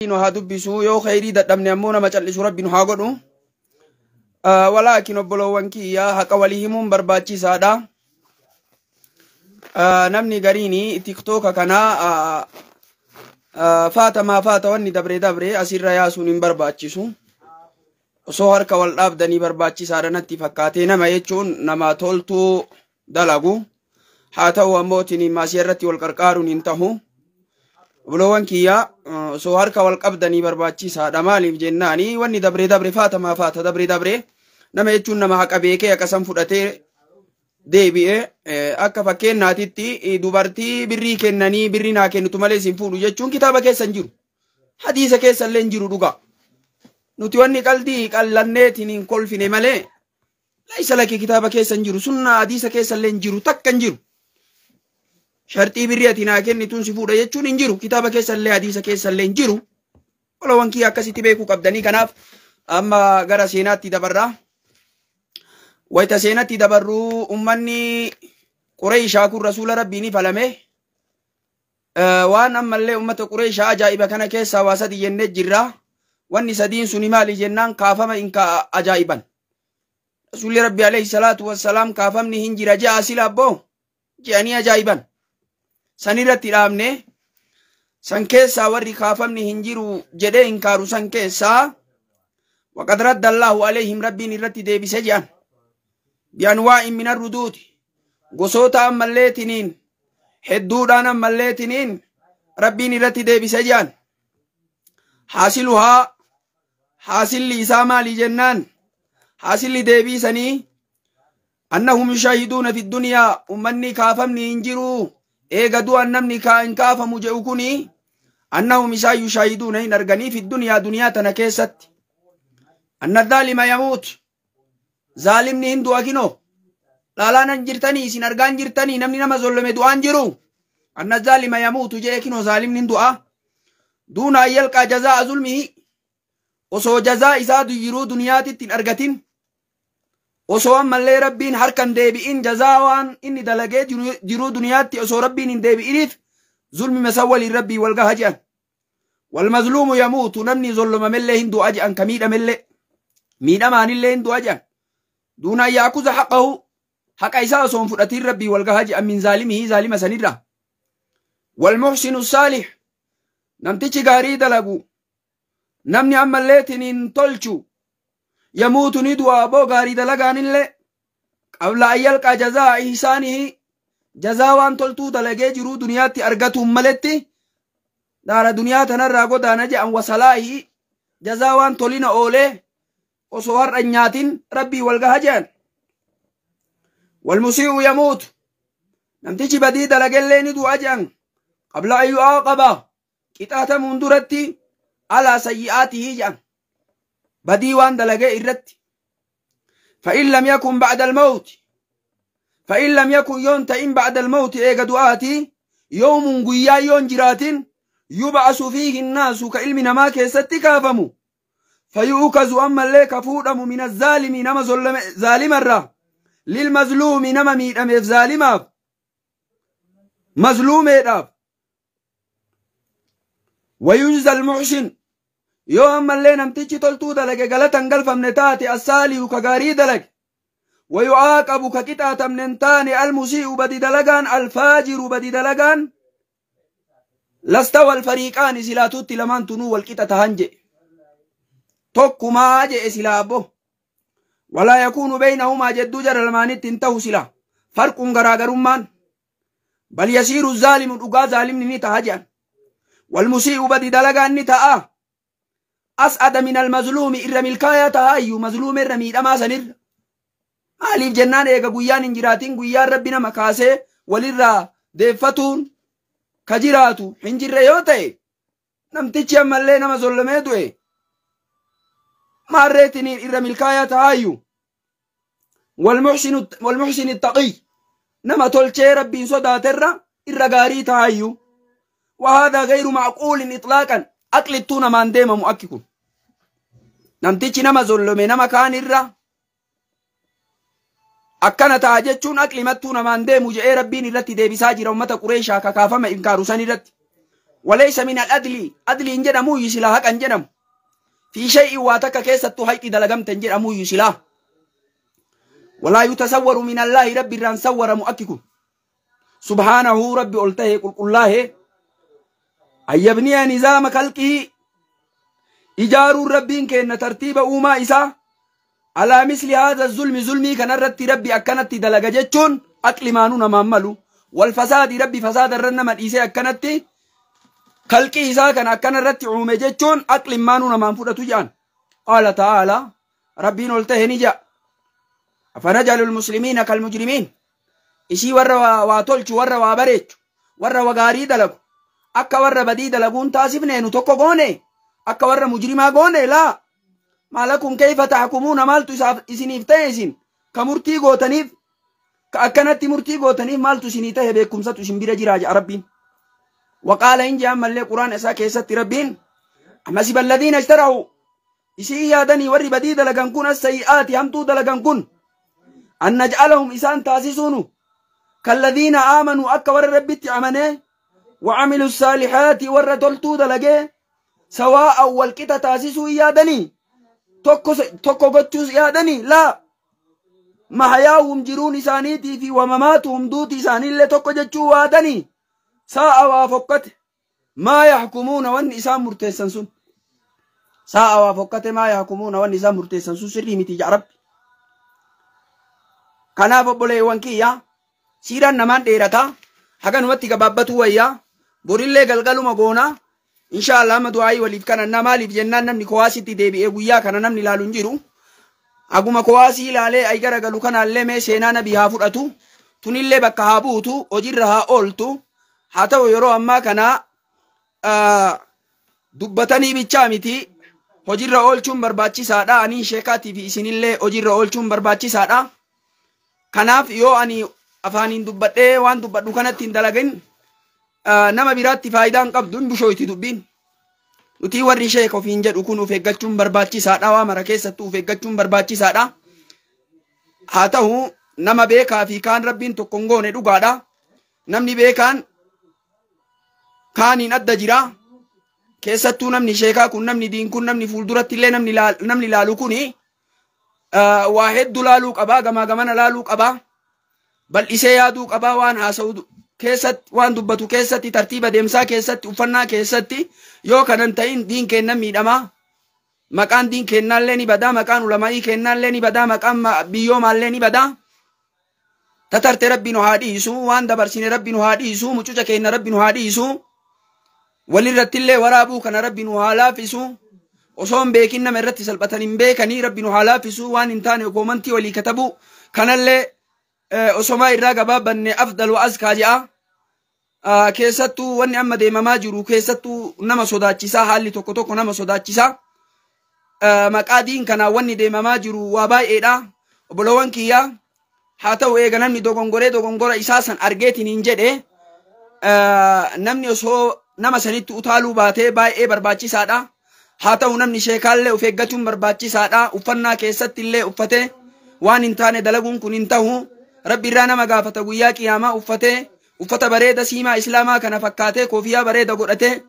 Nu haa dubbisu, yoo khayrii dadhabne ammoo nama callisu Rabbi nu haa godhu. Walaakin obboloowwan kiyya, haqa walii himuun barbaachisaadha. Namni gariin TikToka kana faatamaa faata, wanni dabre dabre asirra yaasuun hin barbaachisu. Osoo harka wal dhaabdanii barbaachisaadha natti fakkaatee. Nama jechuun nama toltuu dalagu haa ta'u, ammootiin maasii irratti wal qarqaaruun hin tahu. Obboloowwan kiyya, osoo harka wal qabdanii barbaachisaadha. Maaliif jennaani, wanni dabre dabre, faatamaa faata, dabre dabre. Nama jechuun nama haqa beekee haqa san fudhatee deebi'ee. Akka fakkeenyaatitti, dubartii birrii kennanii birrii naa kennitu malee isin fuudhu jechuun kitaaba keessa hin jiru. Hadiisa keessa illee hin jiru dhugaa. Nuti wanni qaldii qallanneetiin hin kolfine malee, laisa lakki, kitaaba keessa hin jiru, sunna hadiisa keessa illee hin jiru, takka hin jiru. Sharxii birrii ati naa kennituun si fuudha jechuun hin jiru, kitaaba keessa illee hadiisa keessa illee hin jiru. Obboloowwan kiyya, akkasitti beekuu qabdanii. Kanaaf amma gara seenaatti dabarraa. Wayita seenatti dabarru, ummanni Qureeshaa kun rasuula Rabbii ni falame. Waan ammallee ummata Qureeshaa ajaa'iba kana keessaa waa sadi jennee jirra. Wanni sadiin suni maali jennaan, kaafama inka ajaa'iban. Rasuulli Rabbi alayhi salaatu wassalaam kaafamni hin jira je'a sila abboo je'anii ajaa'iban. Sanirratti dhaabne. San keessaa warri kaafamni hin jiru jedhee inkaaru san keessaa, وقد رد الله عليهم, Rabbiin irratti deebise je'an. بأنواع من الردود, gosoota ammalleetiniin hedduudhaan ammalleetiniin Rabbiin irratti deebise je'an. حاصلها, haasilli isaa maali jennaan, haasilli deebiisanii, أنهم يشاهدون في الدنيا, ummanni kaafamni hin jiru, eega du'an namni hin kaafamu jedhu kuni, أنهم isaan يشاهدون hin arganii, في الدنيا duniyaa tana keessatti, أن الظالم يموت, zaalimni hin du'a. Kinoo laalaanan jirtanii, isin argaan jirtanii, namni nama zollome du'aan jiru. أن الظالم يموت jee, kinoo zaalimni hin du'a دون أن يلقى جزاء ظلمه, osoo jazaa isaa jiruu duniyaatitti hin argatin, osoo ammallee Rabbiin harkan deebi'in, jazaa waan inni dalagee jiruu duniyaatti osoo Rabbiin hin deebi'iniif, zulmi masa waliin Rabbii wal gaha je'an. والمظلوم يموت, namni zollomamellee hin du'a je'an, ka miidhamellee miidhamaanillee hin du'a je'an. دون أن يأخذ حقه, haqa isaa osoo hin fudhatin Rabbii wal gaha je'an, من ظالمه, zaalima sanirra. والمحسن الصالح, namtichi gaarii dalagu, namni ammalleetiin hin tolchu, يموت ni du'a aboo gaarii dalagaanillee, قبل أن يلقى جزاء إحسانه, jazaa waan toltuu dalagee jiruu duniyaatti argatuun maletti daara duniyaa tanarraa godaana je'an. وصلاحه, jazaa waan tolina oolee osoo har'a nyaatin Rabbii wal gaha je'an. والمسيء يموت, namtichi badii dalagellee ni du'a je'an, قبل أن يعاقب, qixaatamuun duratti, على سيئاته je'an, badii waan dalagee irratti. فإن لم يكن بعد الموت, فإن لم يكن yoon ta'in, بعد الموت eega du'aati, يوم guyyaa yoon jiraatin, يبعث فيه الناس ka ilmi namaa keessatti kaafamu, فيؤخذ ammallee ka fuudhamu, من الظالم nama zaalimarraa, للمظلوم nama miidhameef, zaalimaaf mazluumeedhaaf, ويجزى المحسن, yoo ammallee namtichi toltuu dalage galatan galfamne taate, الصالح ka gaarii dalage, ويعاقب ka qixaatamne hin taane, المسيء badi dalagaan, الفاجر badi dalagaan, لاستوى الفريقان, silaatutti lamaan tunuu wal qixa tahan jedhe, tokkumaa jedhe silaa abbo. ولا يكون بينهما jedduu jara lamaanitti hin tahu sila, فرق garaagarummaan. بل يصير الظالم dhugaa zaalimni ni taha jedhan, والمسيء badi dalagaan ni ta'a, أسعد من المظلوم irra milkaayaa ta'a iyyuu mazluuma irra, miidhamaa sanirra. Maaliif jennaan, eega guyyaan hin jiraatin, guyyaan Rabbi nama kaasee walirraa deeffatuun ka jiraatu hin jirre yoo ta'e, namtichi ammallee nama zollamee du'e maarreetiniin irra milkaayaa ta'aayyuu. والمحسن التقي nama tolchee Rabbiin sodaaterra irra gaarii ta'aayyuu. وهذا غير معقول إطلاقا, aqlittuu namaan deemamu akki kun, namtichi nama zollome nama kaan irra akkana ta'a jechuun aqlimattuu namaan deemu je'ee Rabbiin irratti deebisaa jira ummata Qureeshaa kakaafama inkaaru san irratti. Walaysa min al-adli adliin jedhamu silaa haqan jedhamu. Fi shay'in waa takka keessattuu hayxi dalagamte jedhamu silaa. Walaa yutasawwaru min Allaahi rabbi irraan sawwaramu akki kun. Subhaanahu rabbi ol tahee qulqullaahee. Ayyabniya nizaama kalqii ijaaruun rabbiin kenna tartiiba uumaa isaa alaa misli haadha zulmi zulmii kanarratti rabbi akkanatti dalaga jechuun aqli maanuu namaan malu wal fasaadi rabbi fasaada irra nama dhiisee akkanatti kalqii isaa kana akkanarratti uume jechuun aqli maanuu namaan fudhatu jedhan. Qaala ta'aalaa rabbiin ol tahe ni jedha. Afanajalu lmuslimiina kalmujrimiin isii warra waa tolchu warra waa bareechu warra waa gaarii dalagu akka warra badii dalaguun taasifne nu tokko goone akka warra mujrimaa goone laa maalakum kayfa tahkumuuna maaltu isiniif ta'e isin ka murtii gootaniif ka akkanatti murtii gootaniif maaltu isinii ta'e beekumsatu isin bira jiraa jedha rabbiin. Waqaala hin jedhan mallee quraan isaa keessatti rabbiin amasiba alladhiina ishtarahu isii yaadanii warri badii dalagan kun as-sayyi'aati hamtuu dalagan kun an naj'alahum isaan taasisuunu kalladhiina aamanuu akka warra rabbitti amanee وعملوا الصالحات ور تلتو دلقه سواء والقطة تاسسوا يادني tokko gochuus yaadanii laa mahayaahum jiruun isaaniitii fi wamamaatuhum duuti isaaniillee tokko jechuu waadanii saa'a waa fokkate maa yaxkumuuna wanni isaan murteessan sun saa'a waa fokkate maa yaxkumuuna wanni isaan murteessan sun sirrii miti jedha rabbi. Kanaaf obboleewwan kiyya siiraan namaan dheerataa haganumatti gabaabbatu wayyaa borillee galgaluma goonaa insha Allah amma du'aayii waliif kadhannaa maaliif jennaan namni kowaasitti deebi'ee guyyaa kana namni ilaalu hin jiru. Aguma kowaasii ilaalee ay garagalu kanaallee mee seenaa nabii haa fudhatu tunillee bakka haa buutu hojiirra haa ooltu haa ta'u yeroo ammaa kana dubbatanii bichaa miti hojiirra oolchuun barbaachisaadha. Aniin sheekaatii fi isinillee hojiirra oolchuun barbaachisaadha. Kanaaf yoo ani afaaniin dubbadhee waan dubbadhu kanatti hin dalagin nama biraatti faayidaa hin qabdu hin bushooyti dubbiin. Nuti warri sheeka ofiin jedhu kun of eeggachuun barbaachisaadha. Waa mara keessattuu of eeggachuun barbaachisaadha. Haa ta'u nama beekaa fi kaan rabbiin tokko hin goone dhugaadha. Namni beekaan kaaniin adda jira. Keessattuu namni sheekaa kun namni diin kun namni fuulduratti illee namni laalu kuni waa hedduu laaluu qabaa gamaa gamana laaluu qabaa. Bal'isee yaaduu qabaa waan haasa'u keessatti waan dubbatu keessatti tartiiba deemsaa keessatti uffannaa keessatti yoo kanan ta'in diin kennan miidhamaa. Maqaan diin kennaallee ni badaa maqaan ulamaa'ii kennaallee ni badaa maqaan biyyoomaallee ni badaa. Tatarte rabbi nu haa dhiisu waan dabarsine rabbi nu haa dhiisu mucuca kenna rabbi nu haa dhiisu walirrattillee waraabuu kana rabbi nu haa laaffisu osoo hin beekin nama irratti salphatan hin beekanii rabbi nu haa laaffisu waan hin taane koomantii walii katabu kanallee osomaa irraa gabaabbanne afdal wa azkaa jedha. Keessattuu wanni amma deemamaa jiru keessattuu nama sodaachisaa haalli tokko tokko nama sodaachisaa. Maqaa diin kanaa wanni deemamaa jiru waa baay'eedha. Obbolowwan kiyyaa haa ta'u eega namni dogongoree dogongora isaa san argeetiin hin jedhe namni osoo nama sanitti utaaluu baatee baay'ee barbaachisaadha. Haa ta'u namni sheekaallee of eeggachuun barbaachisaadha. Uffannaa keessatti illee uffatee waan hin taane dalaguun kun hin ta'u. Rabbi irraa nama gaafata guyyaa qiyaamaa uffatee uffata bareeda siimaa islaamaa kana fakkaatee koofiyaa bareeda godhatee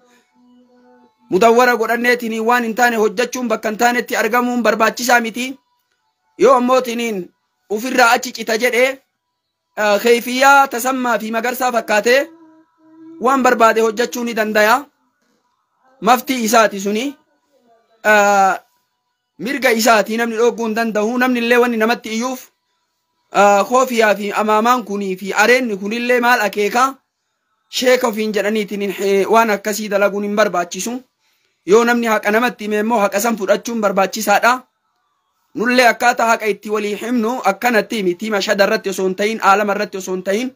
mudawwara godhanneetiin waan hin taane hojjechuun bakka hin taanetti argamuun barbaachisaa miti. Yoo ammootiin ofirraa achi cita jedhee keefiyyaa tasammaa fi magarsaa fakkaatee waan barbaade hojjechuu ni danda'a. Maftii isaati suni mirga isaati namni dhogguu hin danda'u namni illee wanni namatti iyyuuf koofiyaa fi amaamaan kunii fi areenni kunillee maal akeeka sheeka ofiin jedhaniitiin waan akkasii dalaguun hin barbaachisu. Yoo namni haqa namatti hime immoo haqa san fudhachuun barbaachisaadha. Nullee akkaataa haqa itti walii himnu akkanatti miti mashada irratti osoo hin ta'in aalama irratti osoo hin ta'in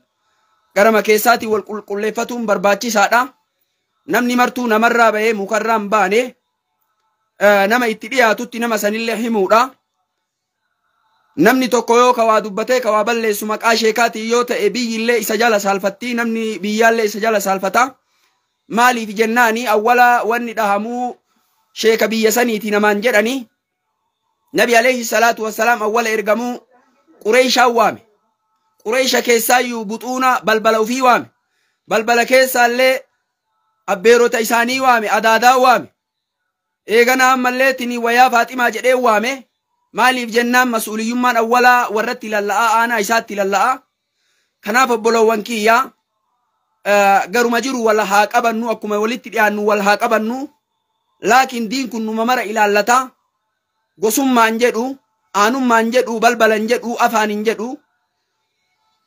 garama keessaatii wal qulqulleeffatuun barbaachisaadha. Namni martuu namarraa bahee mukarraa hin baane nama itti dhiyaatutti nama sanillee himuudha. Namni tokko yoo kawaa dubbatee kawaa balleessu maqaa sheekaatiin yoo ta'e biyyillee isa jala saalfatti namni biyyaallee isa jala saalfata. Maaliif jennaani awwala wanni dhahamuu sheeka biyya saniiti namaan jedhani. Nabi alayhi salaatu wassalaam awwala ergamuu Qureeshaa waame. Qureesha keessaayyuu buxuuna balbala ofii waame. Balbala keessaallee Abbeerota isaanii waame, adaadaa waame. Eegana ammallee tini wayaa Faaximaa jedhee waame. Maaliif jennaan mas'uuliyyummaan awwalaa warratti lalla'aa, aanaa isaatti lalla'aa. Kanaaf obbolowwan kiyyaa, garuma jiru wal haa qabannu, akkuma walitti dhiyaannu wal haa qabannu. Laakiin diin kun numa mara ilaallata. Gosummaan jedhu, aanummaan jedhu, balbalan jedhu, afaanin jedhu.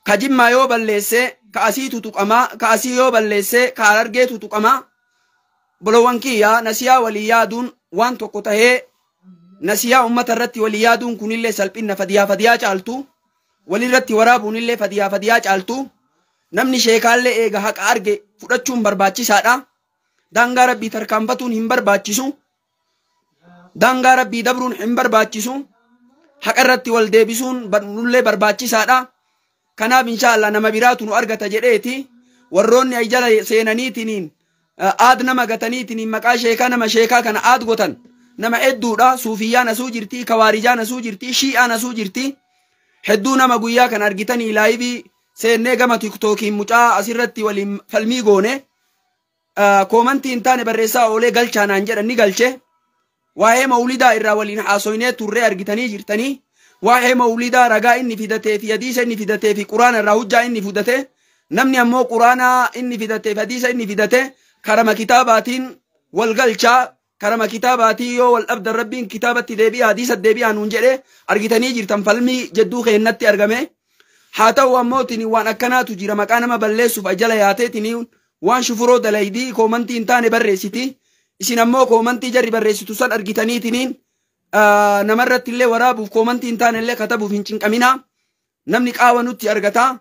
Ka Jimmaa yoo balleesse ka asii tutuqamaa, ka asii yoo balleesse ka Harargee tutuqamaa. Obbolowwan kiyyaa, nasiyaa walii yaaduun waan tokko tahee, nasiyaa ummata irratti walii yaaduun kunillee salphinna fadiyaa fadiyaa caaltu. Walirratti waraabuunillee fadiyaa fadiyaa caaltu. Namni sheekaallee eega haqa arge fudhachuun barbaachisaadha. Daangaa Rabbii tarkaanfatuun hin barbaachisu. Daangaa Rabbii dabruun hin barbaachisu. Haqa irratti wal deebisuun nullee barbaachisaadha. Kanaaf inshaallah nama biraatu nu argata jedheeti. Warroonni ay jala seenaniitiniin aad nama gataniitiniin maqaa sheekaa nama sheekaa kana aad gotan nama hedduudha. Suufiyyaan asuu jirti, kawaarijaan asuu jirti, shii'aan asuu jirti. Hedduu nama guyyaa kana argitanii laayivii seennee gama Tiktookiin mucaa asirratti waliin falmii goone. Koomantii hin taane barreessaa oolee galchaa naan jedhan, ni galche. Waa'ee mawlidaa irraa waliin haasoynee turree argitanii jirtanii. Waa'ee mawlidaa ragaa inni fidatee fi hadiisa inni fidatee fi quraana irraa hujjaa inni fudate. Namni ammoo quraana inni fidatee fi hadiisa inni fidate karama kitaabaatiin wal galchaa, karama kitaabaatiin yoo wal dhabdan Rabbiin kitaabatti deebi'a, hadiisa deebi'a nuun jedhe argitanii jirtan falmii jedduu keennatti argame. Haa ta'u ammoo tini waan akkanaatu jira, maqaa nama balleessuuf ajala yaatee tini waan shufuroo dalaydii koomantii hin taane barreessiti. Isin ammoo koomantii jarri barreessitu san argitanii tiniin namarratti illee waraabuuf koomantii hin taane illee katabuuf hin cinqaminaa. Namni qaawa nutti argata.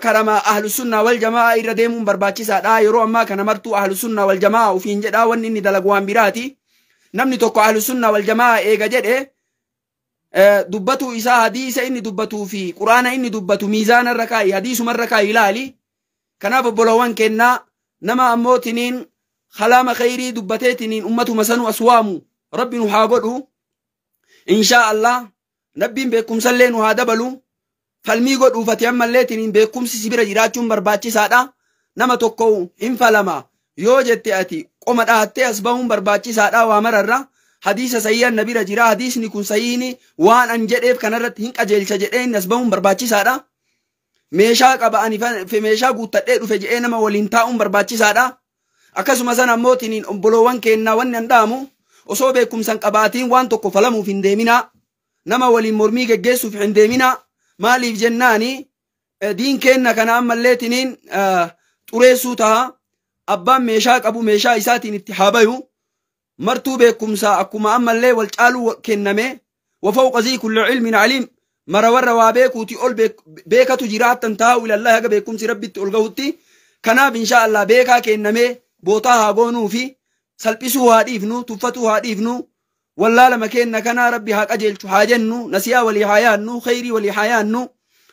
Karama ahlu sunnaa wal jamaa irra deemuun barbaachisaadha. Yeroo ammaa kana martuu ahlu sunnaa wal jamaa ufiin jedha, wanni inni dalagu waan biraati. Namni tokko ahlu sunnaa wal jamaa eega jedhe, dubbatu isaa, hadiisa inni dubbatuu fi quraana inni dubbatu miizaana irra kaa'i, hadiisuma irra kaa'i ilaali. Kanaaf obbolowwan kennaa, nama ammoo tiniin kalaama khayrii dubbatee tiniin ummatuma sanuu as waamu Rabbi nu haa godhu. Inshaa Allah Rabbiin beekumsallee nu haa dabalu. Falmii godhuufati ammallee tiniin beekumsi si bira jiraachuun barbaachisaadha. Nama tokko hin falama yoo jette ati qoma dhahattee as bahuun barbaachisaadha waa mararra. Hadiisa sahiihan na bira jira, hadiisni kun sahiini waan an jedheef kanarratti hin qajeelcha jedhee inni as bahuun barbaachisaadha. Meeshaa qaba, ani meeshaa guuttadhee dhufe jedhee nama waliin taa'uun barbaachisaadha. Akkasuma sana ammoo tiniin obboloowwan keennaa wanni an dhaamu, osoo beekumsan qabaatiin waan tokko falamuuf hin deeminaa. Nama waliin mormii geggeessuuf hin deeminaa. Maaliif jennaani diin keenna kana ammallee tiniin xureessuu taha. Abbaan meeshaa qabu meeshaa isaatiin itti haa bayu. Martuu beekumsa akkuma ammallee wal caaluu kenname. Wafawqa zii kulli ilmin aliim. Mara warra waa beekuuti ol beekatu jira, hattan taa'u ilallahi haga beekumsi Rabbitti ol gahutti. Kanaaf insha Allah beekaa kennamee bootaa haa goonuu fi salphisuu haa dhiifnu, tuffatuu haa dhiifnu. Wallaalama keenna kanaa Rabbi haa qajeelchu haa jennu, nasiyaa walii haa yaannu, khayrii walii haa yaannu.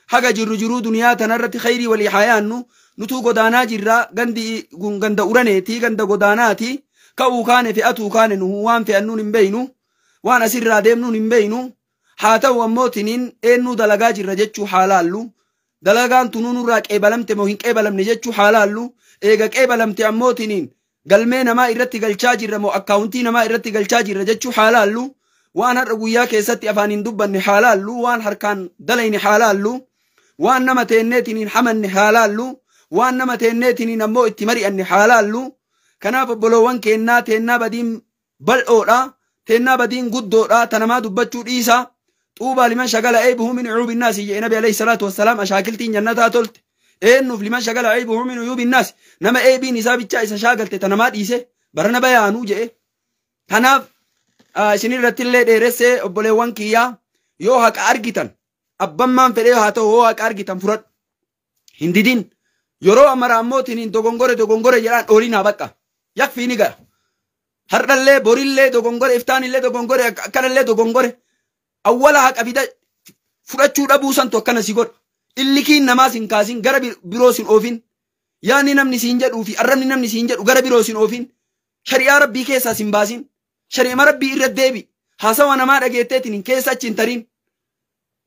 Haga jirru jiruu duniyaa tanarratti khayrii walii haa yaannu. Nutuu godaanaa jirra, gandi ganda uraneeti, ganda godaanaati. Ka'uu kaane fe'atuu kaane, nuhu waan fe'annuun hin beeynu, waan asirraa deemnuun hin beeynu. Haa ta'u ammoo tiniin eenyuu dalagaa jirra jechuu haa laallu. Dalagaan tunuu nurraa qeebalamte moo hin qeebalamne jechuu haa laallu. Eega qeebalamte ammoo tiniin galmee namaa irratti galchaa jirra moo akkaawuntii namaa irratti galchaa jirra jechuu haa laallu. Waan har'a guyyaa keessatti afaan hin dubbanne haa laallu. Waan harkaan dalayne haa laallu. Waan nama teenneetiniin hamanne haa laallu. Waan nama teenneetiniin ammoo itti mari'anne haa laallu. Kanaaf obboloowwan keennaa, teennaa badiin bal'oodha. Teennaa badiin guddoodha. Tanamaa dubbachuu dhiisa. Xuubaa liman shagala aybuhu min uyuubi nnaasi jedhe Nabi alayhi salaatu wassalaam, ashaakiltiin jannataa tolte. Eennuuf? Liman shagala aybuhu min uyuubi nnaasi. Nama eebiin isaa bichaa isa shaagalte tanamaa dhiise barana bayaanuu jedhe. Kanaaf isin irratti illee dheeressee, obboleewwan kiyyaa, yoo haqa argitan abbammaan fedhee haa ta'u, yoo haqa argitan fudhadhu. Hin didin. Yeroo amara ammoo tiniin dogongore dogongore jedhaan dhooliin haa bakka. Yakfii ni gara. Har'allee borillee dogongore, iftaanillee dogongore, akkanallee dogongore. Awwala haqa fida fudhachuu dhabuu santu akkana si godha. Illikiin namaa sin kaasin, gara biroo sin oofin. Yaanni namni siin jedhuu fi arrabni namni siin jedhu gara biroo sin oofin. Shari'aa Rabbii keessaa sin baasin. Shari'ama Rabbii irra deebi. Haasawa namaa dhageetteetiin hin keessa achi hin tarin.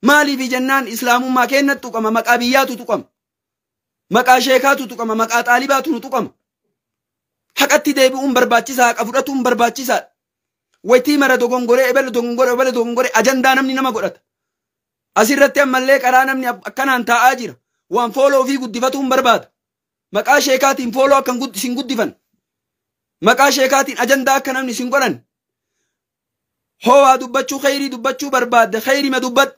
Maaliif jennaan islaamummaa keenyatti tuqama, maqaa biyyaatu tuqama. Maqaa sheekaatu tuqama, maqaa xaalibaatu nu tuqama. Haqatti deebi'uun barbaachisaa, haqa fudhatuun barbaachisaadha. Waytii mara dogongoree ebelu dogongoree ebelu dogongoree ajandaa namni nama godhata. Asirratti ammallee karaa namni akkanaan taa'aa jira. Waan follow ofii guddifatuun barbaada. Maqaa sheekaatiin follow akka isin guddifan. Maqaa sheekaatiin ajandaa akka namni isin godhan. Ho'aa dubbachuu, khayrii dubbachuu barbaadde khayrima dubbadhu.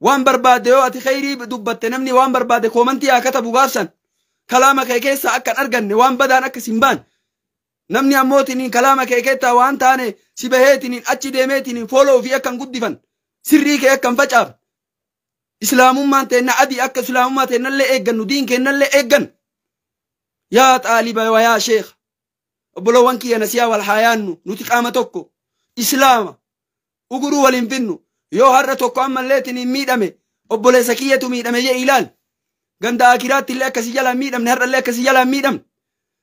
Waan barbaadde yoo ati khayrii dubbatte namni waan barbaadde comment haa katabu gaafsan. Kalaama kee keessaa akka hin arganne, waan badaan akka sin baane. Namni ammootiin kalaama kee keessaa waan taane si baheetiin achi deemeetiin follow ofii akka hin guddifan. Sirrii kee akka hin facaafne. Islaamummaan teenna adii, akka islaamummaa teennallee eeggannu, diin keennallee eeggannu. Yaa xaaliba wa yaa sheekha. Obbolowwan kiyya, nasiyaa wal haa yaannu, nuti qaama tokko. Islaama. Uguruu waliin finnu. Yoo har'a tokko ammalleetiin hin miidhame, obboleessa kiyyatu miidhame jee ilaal. Ganda akiraatti illee akkasii jalaan miidhamne, har'allee akkasii jalaan miidhamne.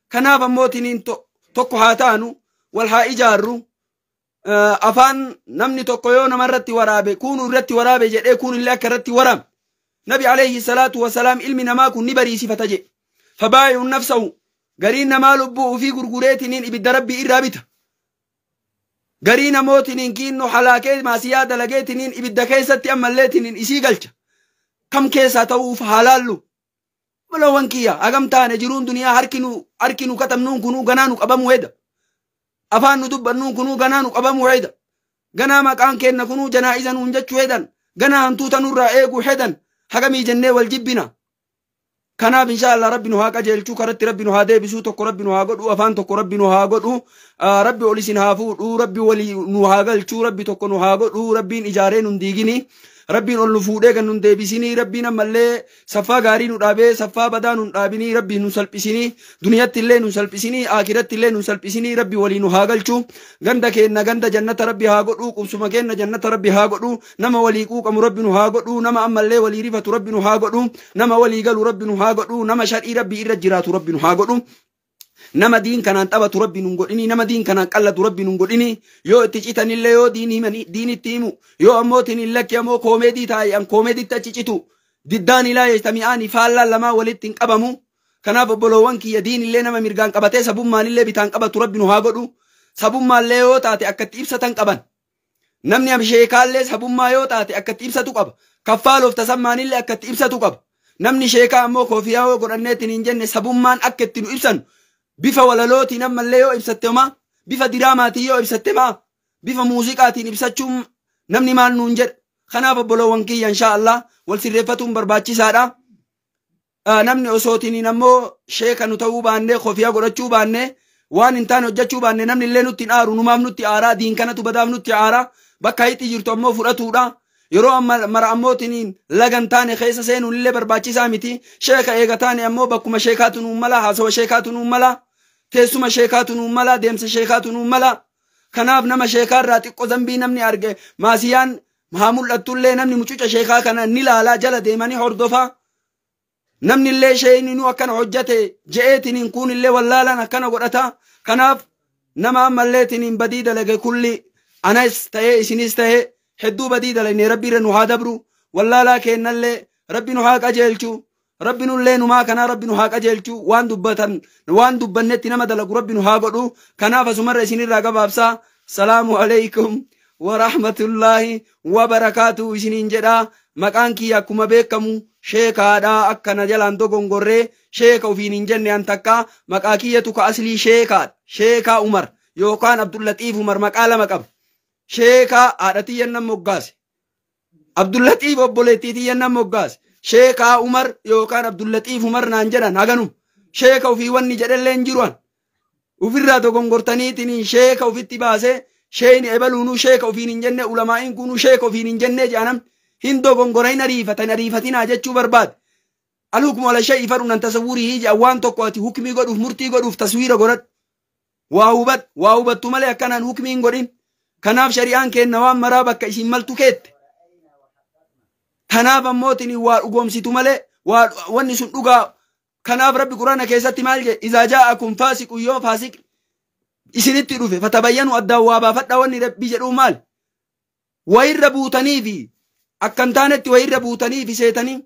Kanaaf ammootiin tokko haa taanu, wal haa ijaarru. Afaan namni tokko yoo namarratti waraabe, kuunu irratti waraabe jedhee kuun illee akka irratti waraabe. Nabi alayhi salaatu wasalaam ilmi namaa kun ni bariisifata jedhe. فبائع نفسه, gariin namaa lubbuu ufii gurgureetiniin ibidda rabbii irraa bita. Garii namootiniin kiinno halaakee maasiyaa dalageetiniin ibidda keessatti ammalleetiniin isii galcha. Kam keessaa ta'uuf haalaallu. Balawwan kiyya, hagam taane jiruun duniyaa harki nu katabnuun kunuu ganaa nu qabamuu heda. Afaan nu dubbannuun kunuu ganaa nu qabamuu heda. Ganaa maqaan keenna kunuu janaa'iza nuun jechuu hedan. Ganaa hantuuta nurraa eeguu hedan. Hagamii jennee wal jibbina. Kanaaf insha Allah rabbi nu haa qajeelchuu, karatti rabbi nu haa deebisuu, tokko rabbi nu haa godhu, afaan tokko rabbi nu haa godhu, rabbi ol isin haa fuudhu, rabbi walii nu haa galchuu, rabbi tokko nu haa godhu, rabbiin ijaaree nun diigini. Rabbiin ol nu fuudhee kan nun deebisinii, rabbiin ammallee saffaa gaarii nu dhaabee saffaa badaa nun dhaabinii, rabbiin nu salphisinii, duniyatti illee nu salphisinii, akiratti illee nu salphisinii, rabbi walii nu haa galchuu. Ganda keenna ganda jannata rabbi haa godhu, qubsuma keenna jannata rabbi haa godhu, nama walii quuqamu rabbi nu haa godhu, nama ammallee walii rifatu rabbi nu haa godhu, nama walii galu rabbi nu haa godhu, nama shadhii rabbi irra jiraatu rabbi nu haa godhu. Nama diin kanaan taphatu rabbi nun godhini, nama diin kanaan qallatu rabbi nun godhini. Yoo itti citanillee, yoo diin himani diinitti himu, yoo ammoo tin lakki ammoo comedy taa'e an koomeediitti achi citu, diddaan ilaa yajtami'aani, faallaan lamaa walitti hin qabamu. Kanaaf obboloowwan kiyya, diinillee nama mirgaan qabatee sabummaanillee bitaan qabatu rabbi nu haa godhu. Sabummaallee yoo taate akkatti ibsatan qaban. Namni sheekaallee sabummaa yoo taate akkatti ibsatu qaba. Kaffaaloof tasammaanillee akkatti ibsatu qaba. Namni sheekaa ammoo koofiyaa yoo godhanneetiin hin jenne, sabummaan akka itti nu ibsanu bifa walalootiin ammallee yoo ibsatte homaa, bifa diraamaatiin yoo ibsatte maa, bifa muuziqaatiin ibsachuun namni maal nuun jedha? Kanaaf obboloowwan kiyya, insha Allah wal sirreeffatuun barbaachisaadha. Namni osootiin ammoo sheeka nu ta'uu baannee, kofiyaa godhachuu baannee, waan hin taane hojjechuu baanne, namni illee nutti hin aaru, numaaf nutti aaraa, diin kanatu badaaf nutti aaraa. Bakka hixi jirtu ammoo fudhatuudha. Yeroo amma mara ammootiin lagan taane keessa seenuun illee barbaachisaa miti. Sheeka eega taane ammoo bakkuma sheekaatu nuun mala, haasawa sheekaatu nuun mala, teessuma sheekaatu nuun mala, deemsa sheekaatu nuun mala. Kanaaf nama sheekaarraa xiqqoo zambii namni arge, maasiyaan haa mul'attullee, namni mucuca sheekaa kana ni laalaa, jala deemanii hordofaa. Namni illee sheeyni nu akkana hojjate je'eetiniin kun illee wallaalaan akkana godhata. Kanaaf nama ammalleetiniin badii dalage kulli, anas ta'ee isinis ta'ee, hedduu badii dalagne, rabbi irra nu haa dabru. Wallaalaa keennallee rabbi nu haa qajeelchu. Rabbi nullee numaa kanaa rabbi nu haa qajeelchu. Waan dubbatan waan dubbannetti nama dalagu rabbi nu haa godhu. Kanaaf asumarra isinirraa gabaabsaa, salaamu alaykum warahmatullaahi wabarakaatu isiniin jedha. Maqaan kiyya akkuma beekamu sheekaadha. Akkana jalaan dogongorree sheeka ofiin hin jenne an takka. Maqaa kiyyatu ka aslii sheekaadha, Sheekaa Umar yookaan Abdullatiif Umar, maqaa lama qaba. Sheekaa haadha tiyyan nan moggaase, Abdullatiif obboleettii tiyyan nan moggaase. Sheekaa Umar yookaan Abdullatiif Umar naan jedhan haganum. Sheeka ofii wanni jedhellee hin jiru. An ufirraa dogongortaniitiin sheeka ofitti baasee, sheeyni ebaluunuu sheeka ofiin hin jenne, ulamaa'iin kunuu sheeka ofiin hin jenne jedhanam. Hin dogongora, hin ariifatan, ariifatinaa jechuu barbaade. الحكم على الشيء فرع عن تصوره jedha. Waan tokko ati hukmii godhuuf, murtii godhuuf taswiira godhadhu, waa hubad, waa hubattu malee akkanaan hukmii hin godhin. Kanaaf shari'aan kenna waan maraa bakka isin maltu keette. Kanaaf ammootiin waa dhugoomsitu malee waa wanni sun dhugaa. Kanaaf rabbi quraana keessatti maal jedhe? إذا جاءكم فاسق, yoo faasiq isinitti dhufe, فتبينوا, addaan waa baafadha. Wanni rabbi jedhuu maal? Wayirra buutanii fi akkan taanetti wayirra buutanii fi seetanii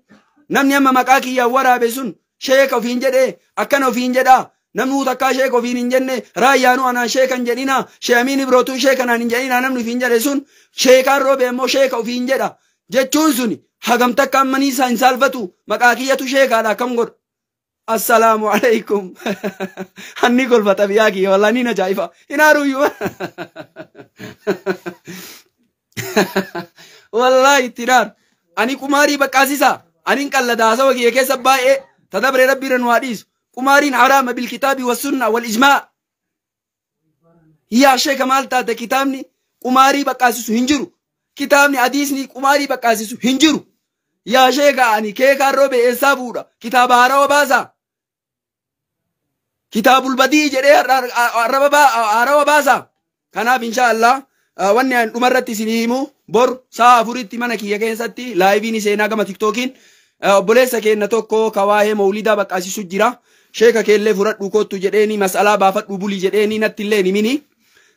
namni amma maqaa kiyyaan waraabe sun sheeka ofiin jedhee akkana ofiin jedhaa. Namni takkaa sheeka ofiin hin jenne, raayyaanuu anaan sheekan jedhina, sheemiin ibrootuu sheekanaan hin jedhina, namni ofiin jedhe sun sheekaan roobe immoo sheeka ofiin jedha jechuun suni hagam takka ammanii isaa hin saalfatu. Maqaa kiyyatu sheekaadha akkam godha? Assalaamu alaikum. Hanni kolfata biyyaa kiyya, wallaahi ni ajaa'iba. Hin haaruyyuu. Wallaahi itti naaru. Ani qumaarii baqqaasisa. Ani hin qallada haasawa kiyya keessa baay'ee tadabree rabbiirra nu haa dhiisu. Qumaariin haraama bilkitaabi wassunna wal ijmaa. Yaa sheeka, maal taate? Kitaabni qumaarii baqqaasisu hin jiru. Kitaabni hadiisni qumaarii baqqaasisu hin jiru. Yaa sheeka, ani keekaan roobe eessaa fuudha? Kitaaba haarawa baasaa. Kitaabul badii jedhee haarawa baasaa. Kanaaf insha Allah wanni ani dhumarratti isinii himu, bor sa'a 4tti mana kiyya keessatti laayiviin seenaa gama Tiktookiin obboleessa keenya tokko ka waa'ee mawlidaa baqqaasisu jira. Sheeka keellee fudhadhu kottu jedheeni, mas'alaa baafadhu buli jedheeni, natti illee hin himini.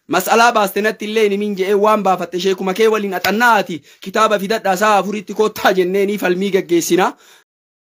Mas'alaa baaste natti illee hin himin jedhee, waan baafatte sheekuma kee waliin axannaati kitaaba fidadhaa sa'a 4tti kottaa jenneeni falmii gaggeessina.